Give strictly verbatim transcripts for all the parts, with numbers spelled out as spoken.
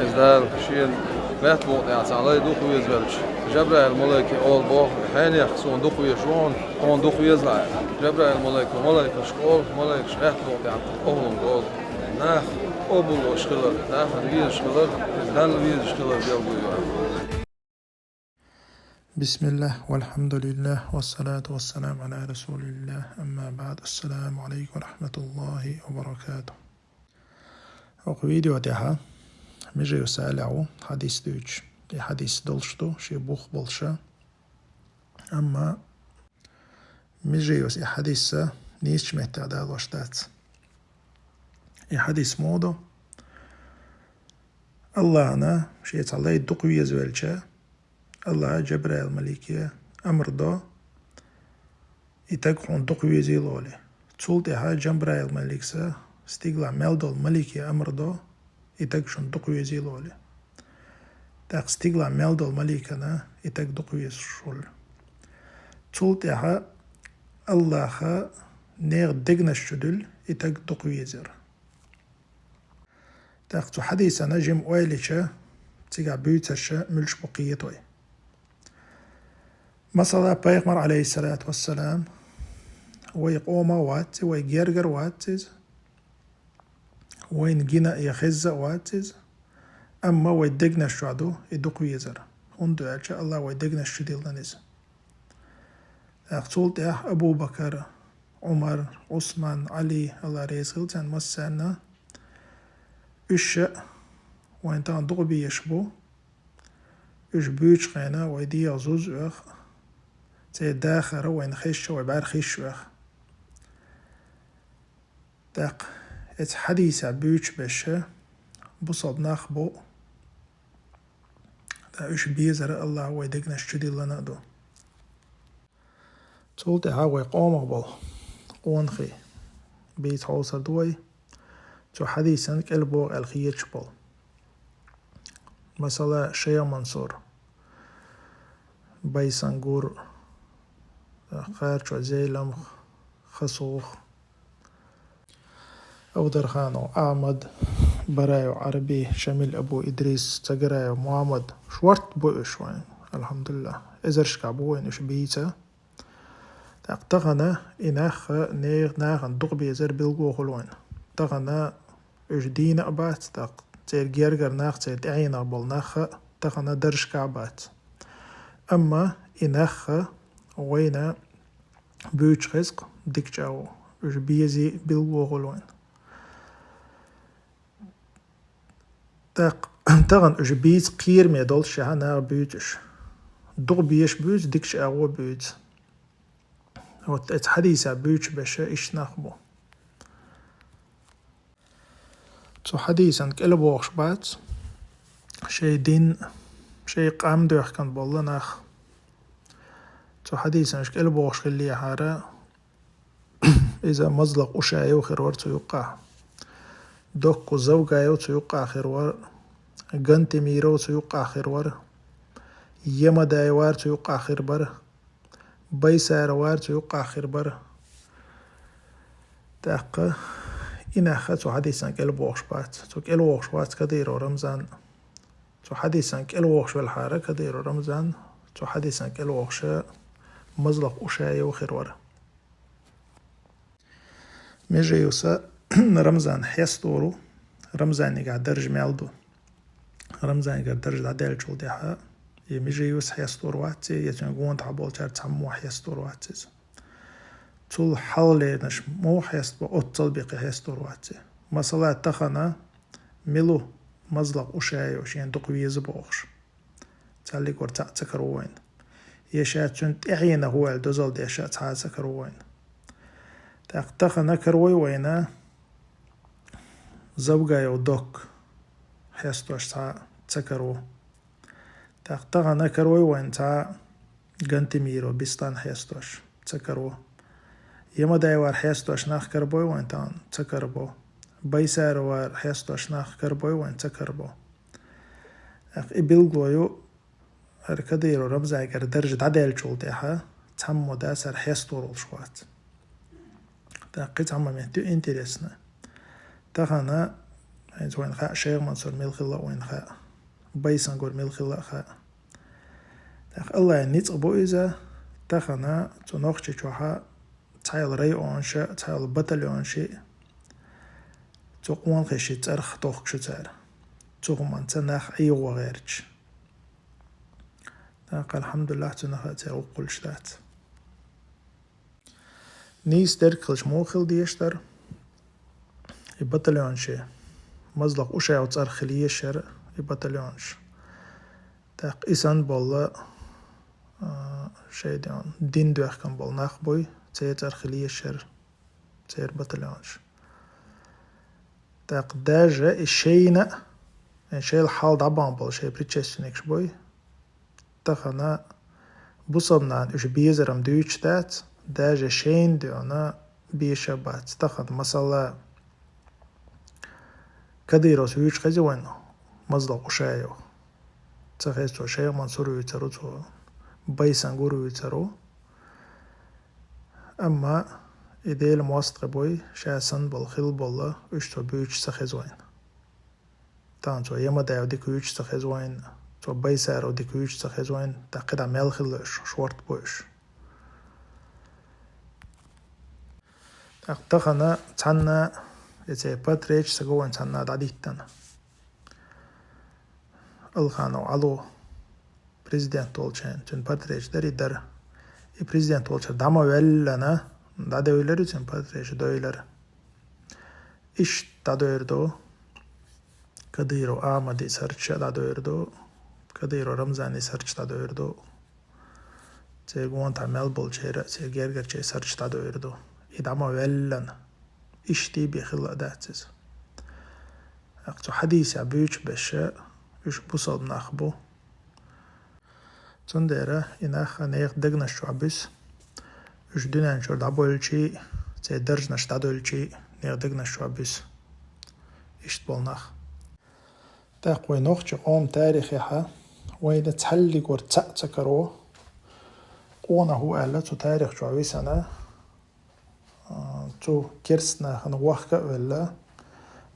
Иза Дала шена лаьтта букъа тӀехь цхьа лай дукха везавелча, Жабраил малайке оал боху, хьенех суна дукха везаш ву хьуна, хьуна дукха везалахь. Жабраил малайко малайкашка оал, малайкаш лаьтта букъа тӀехь охлунга оал. Нах къобалдеш хилар, нахана везаш хилар, Далла везаш хилар белгало ю. بسم الله والحمد لله والصلاة والسلام على رسول الله، أما بعد. السلام عليكم ورحمة الله وبركاته. ХӀокху видео тӀехь Межиев Салихь ву хьадис дуьйцуш. И хьадис долуш ду, шен бух болуш. Амма Межиевс и хьадис нийсачу меттехь далош дац. И хьадис муха ду? Аллахьна шен цхьа лай дукха везавелча, Аллахьа Жабраил малике амр до, и таг хьуна дукха везийла олий. Цул тӀаьхьа Жабраил маликса стигалахь мел долу малике амр до, и таг шуна дукха везийла олий. ТӀаккха стигалахь мел долу маликана и таг дукха везаш волу. Цул тӀаьхьа Аллахьа нехан дегнаш чу дуьллу и таг дукха везар. ТӀаккха цу хьадисана жима ойла йича, цигахь буьйцурш муьлш бу кхета вай. Масала, пайхамар, алейхиссалату вассалам, вай къомах вац, вай гергара вац иза, вайна гина я хезза а вац иза, амма вай дегнаш чохь ду и дукха везар, хӀунда аьлча Аллахьа вай дегнаш чу диллина иза. ТӀаккха цул тӀаьхьа Абу-Бакар, Ӏумар, Ӏусман, Ӏали, Аллахь реза хила царна массарна, уьш а вайна тахана дукха безаш бу, уьш буьйцучу хенахь вай дегӀан зуз оьху, церан дахар вайна хезча вай бӀаьрхиш оьху. ТӀаккха эцу хьадисехь буьйцуш берш бусалба нах бу, ткъа уьш безар Аллахьа вай дегнаш чу диллина а ду. Цул тӀаьхьа вай къомах болу къонахий бийца хьовсур ду вай, цу хьадисан кӀел богӀу аьлла хеташ болу. Масала, Шайх Мансур, Байсангур, Кхарачой Зейламх, Хасух, Авдарханов Ахьмад, Бараев Ӏарби, Шамил Абу Идрис, Цагараев Мухьаммад, шорта бу уьш вайна, алхьамдулиллахӀ. Эзаршкахь бу вайна уьш бийца. ТӀаккха тахана и нах а не-, нахана дукха безар билгало хуьлу вайна. Тахана уьш дийна а бац, тӀаккха церан гергара нах, церан тӀаьхьенах болу нах а тахана даржашкахь а бац. Амма и нах а вайна буьйцуш хеза-кх дика чӀагӀо, уьш безий билгало хуьлу вайна. ТӀаккха тахана уьш бийца кхераме долуш шаьхьа наха буьйцу уьш. Дукха безаш буьйцу, дика чӀагӀо буьйцу. Вот эцу хьадисехь буьйцуш берш иштта нах бу. Цу хьадисан кӀел богӀуш бац шайн дин, шайн къам доьхкина болу нах. Цу хьадисан уьш кӀел богӀуш хиллехьара, иза Мазлакъ Ушаев хир вара цу юккъехь. Докку Завгаев цу юккъехь хир вара. Гантемиров цу юккъехь хир вара. Емадаевар цу юккъехь хир бара. Байсаровар цу юккъехь хир бара. ТӀаккха и нах а цу хьадисан кӀел богӀуш бац. Цу кӀел вогӀуш вац Кадыров Рамзан. Цу хьадисан кӀел вогӀуш велхьара Кадыров Рамзан, цу хьадисан кӀел вогӀуша Мазлакъ Ушаев хир вара. Межиевс Рамзан хьестор ву, Рамзанегахь дарж мел ду. Рамзанегара дарж дӀадаьллачул тӀаьхьа и Межиевс хьестор вац, я цуьнан гонаха болчара цхьаммо хьестор вац иза. Цул хьалхалернаш муха хьестабо, оццул бекхе хьестор вац иза. Масала, тахана мила ву Мазлакъ Ушаев шена дукха веза бохуш? Цхьаллиг вара цхьаъ ца караво вайна. Я ша цуьнан тӀаьхьенах ву аьлла дозалла деш а цхьа а ца караво вайна. ТӀаккха тахана каравой вайна Завгаев Докка, хьестош цхьа а ца караво. ТӀаккха тахана каравой вайна цхьа а Гантемиров Бистан хьестош, ца караво. Емадаевар хьестош нах карабой вайна тахана, ца карабо. Байсаровар хьестош нах карабой вайна, ца карабо. ТӀаккха и билгало ю, хӀара Кадыров Рамзанегара дарж дӀадаьллачул тӀаьхьа цхьаммо дацара хьестор волуш вац. ТӀаккха кхин цхьа момент ю интересно. Тахана ХӀинца вайна хаьа, Шайх Мансур мила хилла а вайна хаьа, Байсангур мила хилла а хаьа. ТӀаккха Аллахьан ницкъ бу иза, тахана цу Нохчийчохьа цхьайолу районаш а, цхьайолу батальонаш а цу къонахий ши цӀарах тохкуш ю цара. Цу хӀуманца нах ӀийгӀо гӀерташ. ТӀаккха, алхьамдулиллахӀ, цунаха а церан гӀуллакх хуьлуш дац. Нийса дерг хилча муха хила дезаш дара? И батальонаш, Мазлакъ Ушаев цӀарах хила езаш яра и батальонаш. ТӀаккха и санна болу, а, шайн дин доьхкина болу нах буй, церан цӀарах хила езаш яра церан батальонаш. ТӀаккха даже и шайна а, и шайла хьал дӀабахана болу шайн предшественникаш буй, тахана бусалба нахана уьш безар-м дуьйцуш дац, даже шайна дуьйна безаш а бац. Тахана, масала, Кадыровс вуьйцуш хезий вайна Мазлакъ Ушаев? Ца хеза, цо Шайх Мансур вуьйцур ву, цо Байсангур вуьйцур ву. Амма и Делан мостагӀий буй, ша санна болу, хилла болу, уьш цо буьйцуш ца хеза вайна. Тахана цо Ямадаев дика вуьйцуш ца хеза вайна, цо Байсаров дика вуьйцуш ца хеза вайна, тӀаккха кхидӀа мел хилла уьш, шортта бу уьш. ТӀаккха тахана цхьанна, я церан портрет а ца го вайна цхьанна дӀадиттина. Алханов Ӏало президент волчу хенахь, цуьнан портрет а дара и дара. И президент волчуьра дӀа ма ваьллина, дӀадевлира цуьнан портрет а, девлира. Иштта дӀадевр ду, Кадыров Ахьмадан сурташ а дӀадевр ду, Кадыров Рамзанан сурташ а дӀадевр ду. Церан гонахь мел болчеран а, церан гергарчеран сурташ а дӀадевр ду. И дӀа ма ваьллина, иштта бен хилла а дац иза. ТӀаккха цу хьадисехь буьйцуш берш а, уьш бусалба нах бу. Цундела и нах нехан дегнаш чохь буьсу, уьш дуьнен чуьра дӀабевлчий а, церан даржаш дӀадевлчий а, нехан дегнаш чохь буьсу иштта болу нах. ТӀаккха вайн нохчийн къоман тарихехь вайна цхьаллигора цхьаъ ца каро къонах ву аьлла, цу тарих чохь висина, а, цу керста нахана вохка а велла,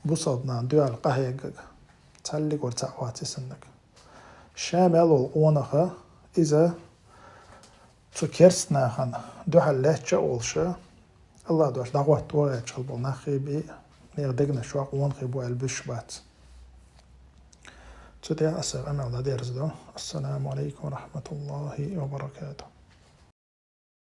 бусалба нахана дуьхьал къахьегнарг, цхьаллигора цхьаъ вац и саннарг. Ша мел волу къонах, иза цу керста нахана дуьхьал лаьтташ а волуш, Аллах дош дӀахӀотто гӀерташ хилла болу нах а бен, нехан дегнаш чохь къонахий бу аьлла буьсуш бац. Цу тӀехь аса къамел дӀадерзадо. Ассаламу Ӏалайкум ва рахьматуллахӀи ва баракатухӀ.